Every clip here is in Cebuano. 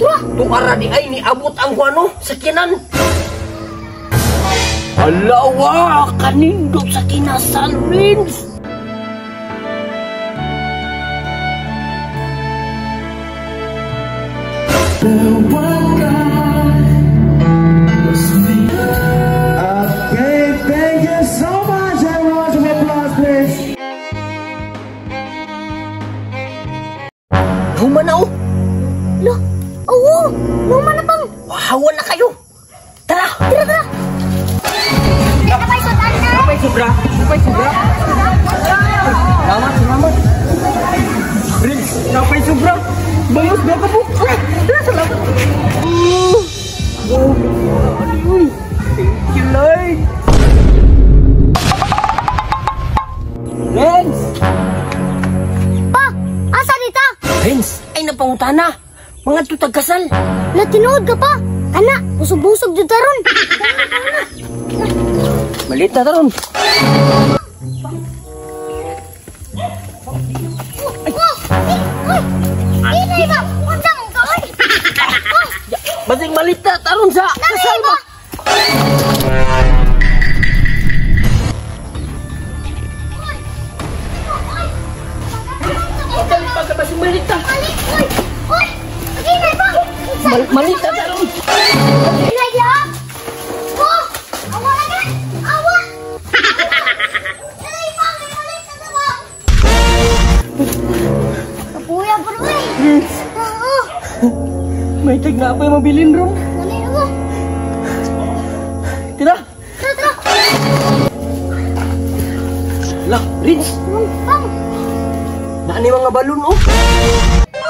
Tara! Tuara di ay niabot ang kuano sakyanan. Alawa, kanindot sa kinasal, Rins. Okay, thank you so much. A round of applause, please. Human na, oh. Lo, oo, human na pang. Hawa na kayo. Tara, tara, tara. Napay sobra. Napay sobra. Napay sobra. Salamat, salamat. Rins, napay sobra. Bangus na ka po. Salamat. Oh, thank you, Lord. Rins! Pa, asa dita? Rins, ay napangutana. Mga tutag kasal. Natinood ka pa. Ana, busog-busog dito taron. Malit na taron. Basing malit na taron sa kasal ba? Basing malit na. Malit na taron. May tag na pa yung mabilin ron. Tira! Tara, tara! Lah, Rins! Naan yung mga balon, oh! Wow!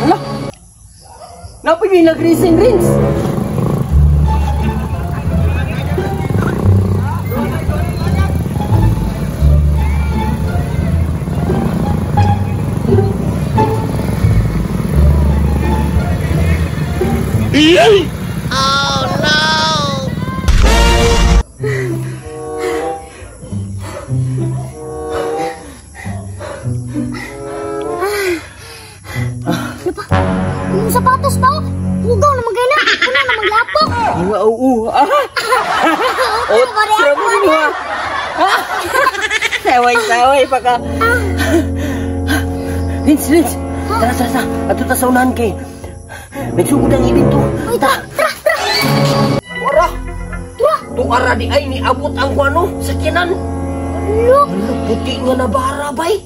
Hala! Napay may nag-racing, Rins! Oh no! Lupa, yung sapatos pa oh! Hugaw na magay na! Una na maglapok! Oo! Otro mo rin ha! Saway-saway pa ka! Rins! Rins! Tara, tara, tara! Ato ta sa unahan kay! Nagsugod ang ibinto. Uy, tara, tara, tara! Wara! Tara! Tuara di ay niabot ang kuano sakyanan. Ano? Ano, puti nga na bara, bay?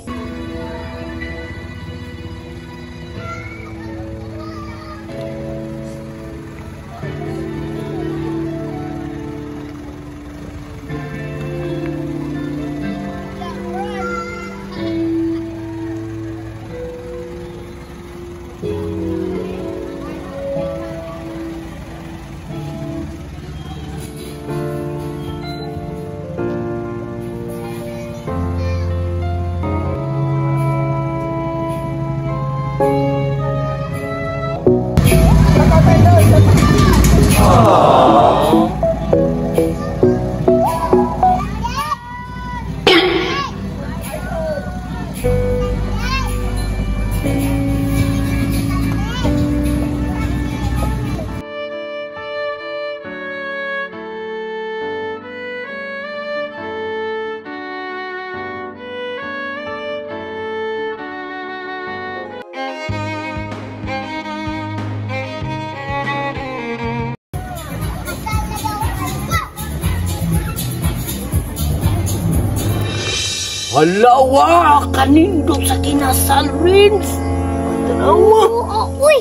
Halawa! Kanindot sa kinasal, Rins! Tanawa! Uy!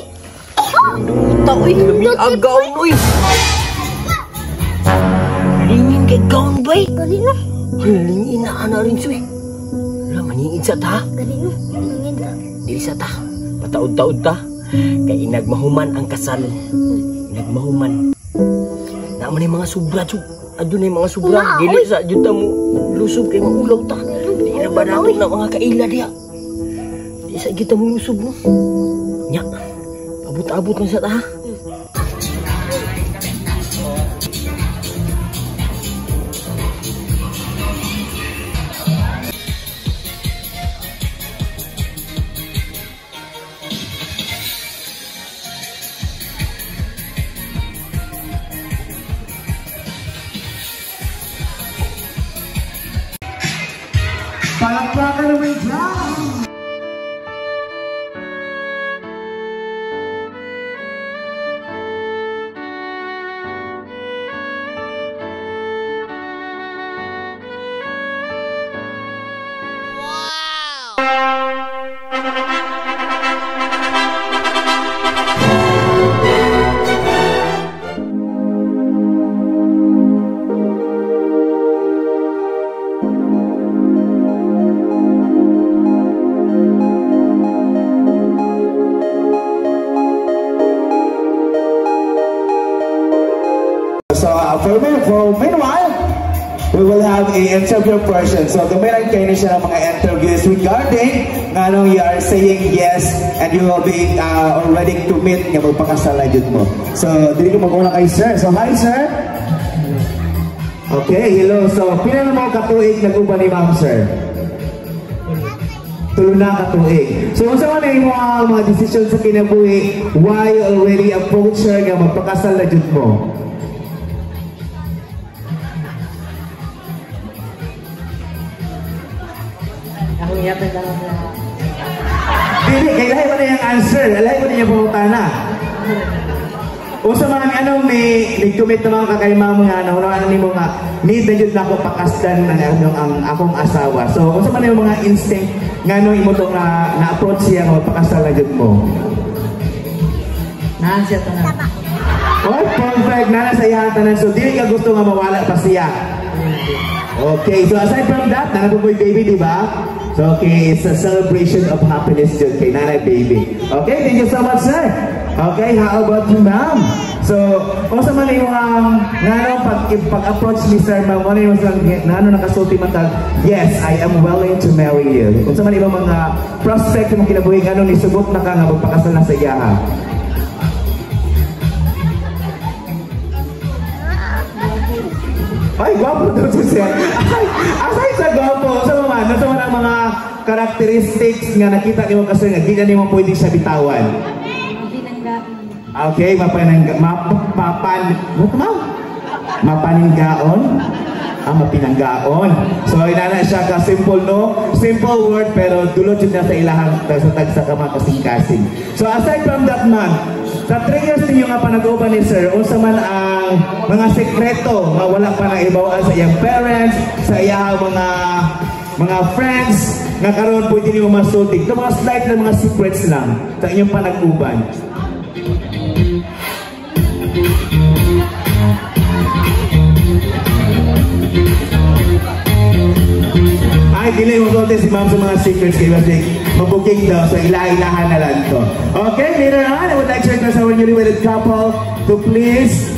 Duta, uy! Lami gaon, uy! Lingin kay gaon, bay! Gali no! Lingin na ana, Rins, uy! Wala, maningin sa ta! Gali no! Lingin ta! Dili sa ta! Pataod-taod ta! Kay inagmahuman ang kasal. Inagmahuman. Naman yung mga sobra, jud. Adyo na yung mga sobra. Dili sa jud ta mo lusob kay maulaw ta. Di na ba nato na mga kaila diya? Di sa kita mo lusob no. Nya. Abot-abot lang sa ta. Palakpakan naman dyan! So for meanwhile, we will have a interview portion. So gamay lang kayo na siya ng mga interviews regarding nganong you are saying yes and you will be already to meet nga magpakasal na jud mo. So dili ko mag-una kay sir. So hi sir. Okay, hello. So pila na mo katuig nag-uban ni ma'am sir? Tulo na katuig. So unsa man ang imong mga decision sa kinabuhi, why you already approach her nga magpakasal na jud mo? Dili, kay lahi mo na yung answer. Lahi mo na yung pangutana. Unsa man anong ni nag-commit naman ka kay ma'am nga naunawaan nimo nga need na jud nako pakasdan ang anong ang akong asawa. So unsa man yung mga instinct nganong imo tong na approach siya nga magpakasal na jud mo? Naa siya tanan. Oh, perfect. Naa sa iyang tanan. So dili ka gusto nga mawala pa siya. Okay, so aside from that, naa po mo'y baby, di ba? So okay, it's a celebration of happiness jud kay nanay baby. Okay, thank you so much, sir. Okay, how about you, ma'am? So, unsa man imong ngano pag-approach ni sir, ma'am, ano yung ngano nakasulti man tag, yes, I am willing to marry you. Unsa man imong mga prospect imong kinabuhi ngano nisugot na ka nga magpakasal na sa iyaha? Ay, gwapo daw si sir. Asay sa gwapo, unsa man, unsa man ang mga characteristics nga nakita nimo kasi nga di na nimo pwede siya bitawan? Okay, mapaninggaon? Ah, mapinanggaon. So, inana siya ka simple, no? Simple word, pero dulot yun na sa ilahang sa tagsa ka mga kasing-kasing. So, aside from that, ma'am, sa 3 years ninyo nga panag-uban ni sir, unsa man ang mga sekreto nga wala pa nang ibawaan sa iyang parents, sa iyang mga friends, nga karon pwede nimo masulti. Ito mga slight na mga secrets lang sa inyong panag-uban. Ay, dili mo sulti si ma'am sa mga secrets kay Ma'am Jake. Mabuking daw, so ila-ilahan na lang to. Okay, later on, I would like to request our newly wedded couple to please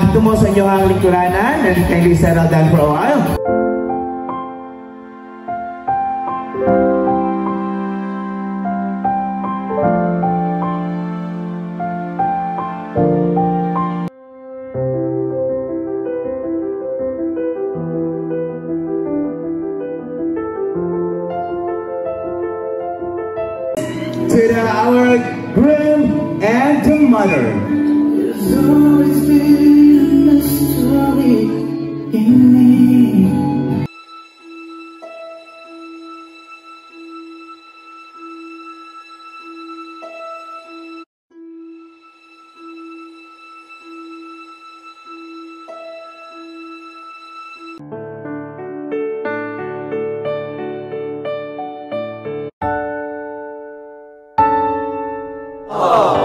dito mo sa inyong lingkuranan and kindly settle down for a while. To our groom and the mother. There's always been a mystery in me. Aww.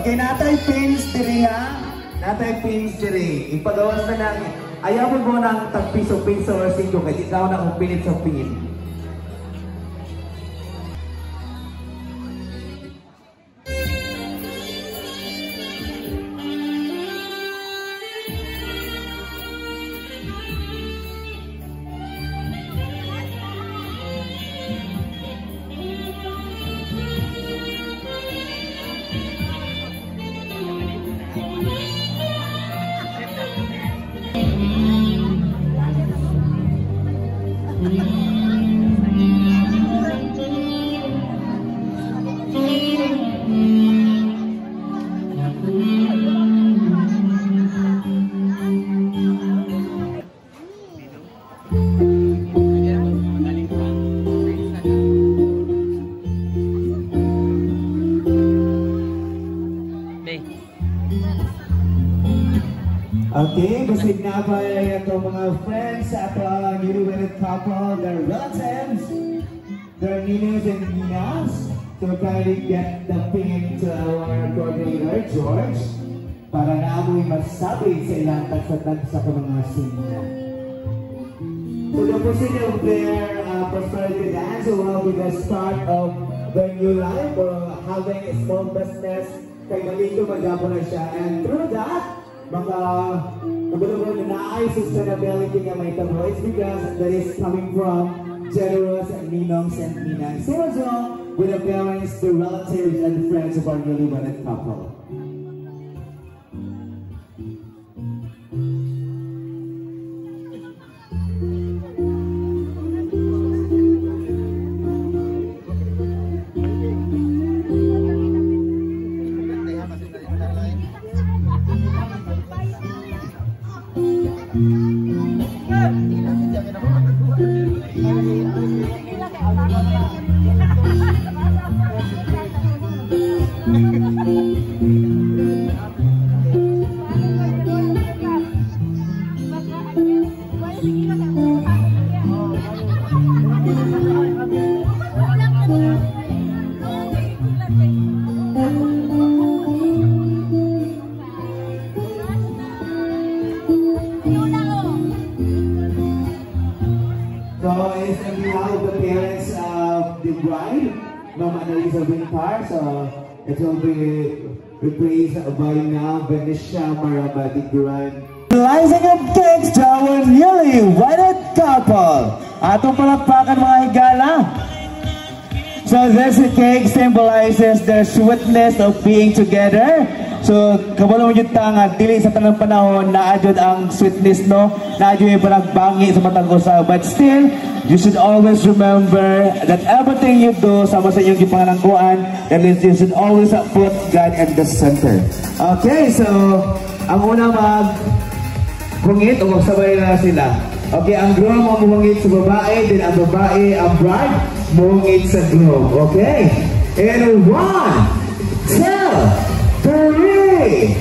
Okay, natay pins diri ha. Natay pins diri. Ipagawas na lang. Ayaw mo mo ng tag piso-piso or 5 kay di tao na akong pilit sa pin. Okay, basig na pa itong mga friends sa atong newly wedded couple, their relatives, their ninos and ninas. So kindly get the pin to our coordinator, George, para naamoy masabi sa ilang tagsa-tagsa ka mga sinya. So the procedure of their prosperity dance will be the start of their new life or having a small business. Kay malito magyapon na siya. And through that, baka kabalo na naay sustainability nga may tabo. It's because that is coming from generous ninongs and ninangs. So as well with the parents, the relatives, and friends of our newly wedded couple. So it's on behalf of the parents of the bride, Ma'am Annalisa Wintar. So it will be replaced by now Venetia Maraba, the grand. Slicing of cakes to our newly wedded couple. Atong palakpakan mga higala. So this cake symbolizes the sweetness of being together. So kabalo mo jud ta nga dili sa tanang panahon naa jud ang sweetness, no, naa jud yung panagbangi sa matag usa, but still you should always remember that everything you do sama sa inyong gipanganangkuan, that is, you should always put God at the center. Okay, so ang una mag hungit o magsabay na sila. Okay, ang groom ang muhungit sa babae, then ang babae, ang bride, muhungit sa groom. Okay? And 1, 2, 3.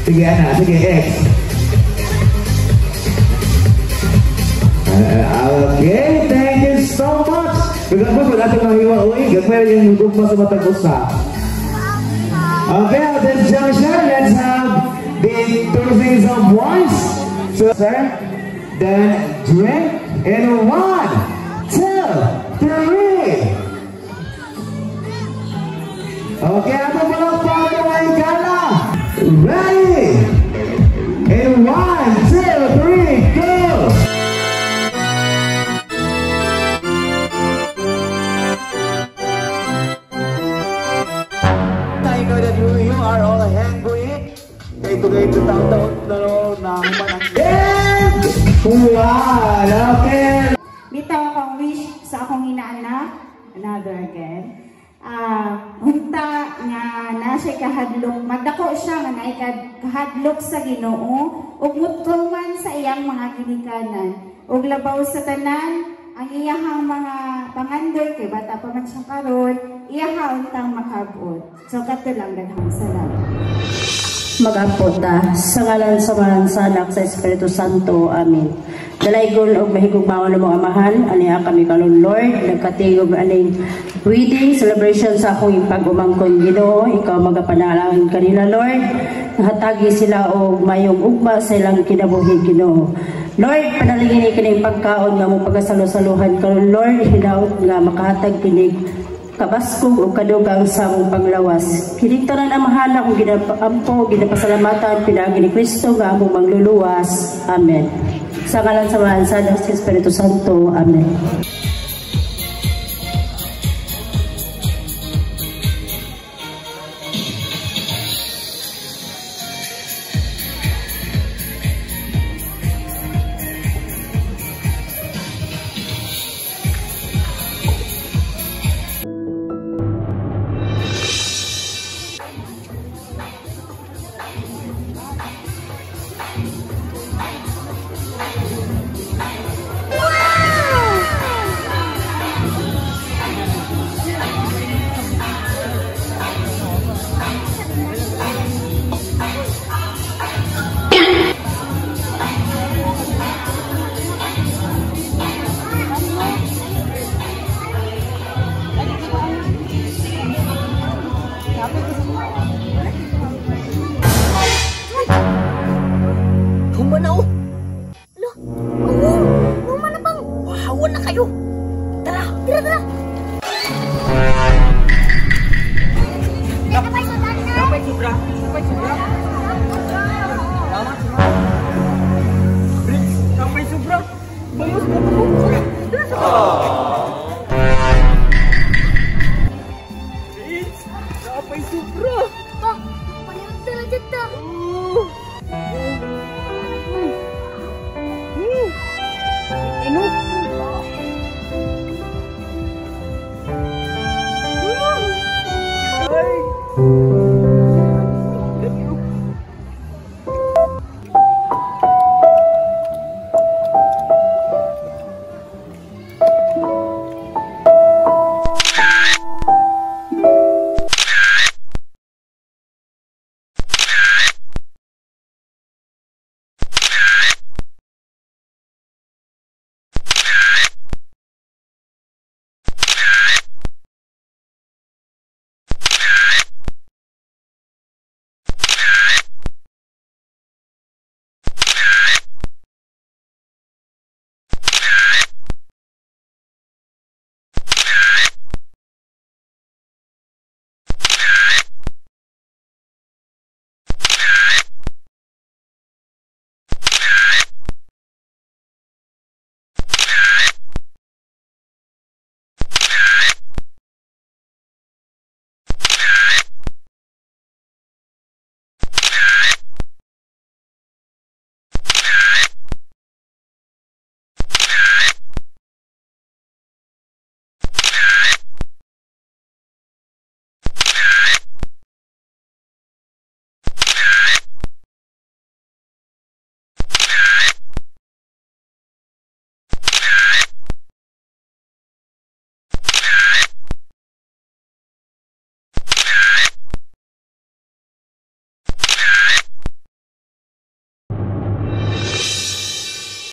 Sige, ana. Sige, X. Okay, thank you so much. Biglang po, wala itong mahiwa. Uy, gagmay yung gugma sa matag usa. Okay, at this juncture, let's have the toasting of wines. So, sir, then drink in 1, 2, 3. Okay, ako mga pagaway ka na. Ready? In 1, 2, 3, go! I know that you are all hungry. Kaya ito kayo taon-taon na human ang and 1. Okay! Bitaw akong wish sa akong inaanak. another again. Unta nga na siya kahadlok, magdako siya nga naay kahadlok sa Ginoo ug mutuman sa iyang mga ginikanan. Ug labaw sa tanan, ang iyahang mga pangandoy kay bata pa man siya karon, iyaha untang makabot. So kato lang, daghang salamat. Mag-ampo ta sa ngalan sa Amahan, sa Anak, sa Espiritu Santo. Amen. Dalaygon og mahigugmaon namong Amahan, aniha kami karon, Lord, nagkatingog aning wedding celebration sa akong pag-umangkon, Ginoo. Ikaw magapanalangin kanila, Lord. Hatagi sila og mayong ugma sa ilang kinabuhi, Ginoo. Lord, panalangin ni kining pagkaon nga mo pagasalusaluhan karon, Lord, hinaut nga makahatag kinig kabaskog o kadugang sa among panglawas. Kining tanan, Amahan, akong ginaampo, ginapasalamatan, pinaagi ni Kristo nga among mangluluwas. Amen. Sa ngalan sa Amahan, sa Anak, sa Espiritu Santo. Amen. Human na oh. Lo, oo, human na pang. Wahawan na kayo. Tara. Tara, tara. Napay sobra. Napay sobra. Napay sobra. Napay sobra. Bayos na to. Prince, napay sobra. Pa, paliwag na dyan ta. Ino. Ay.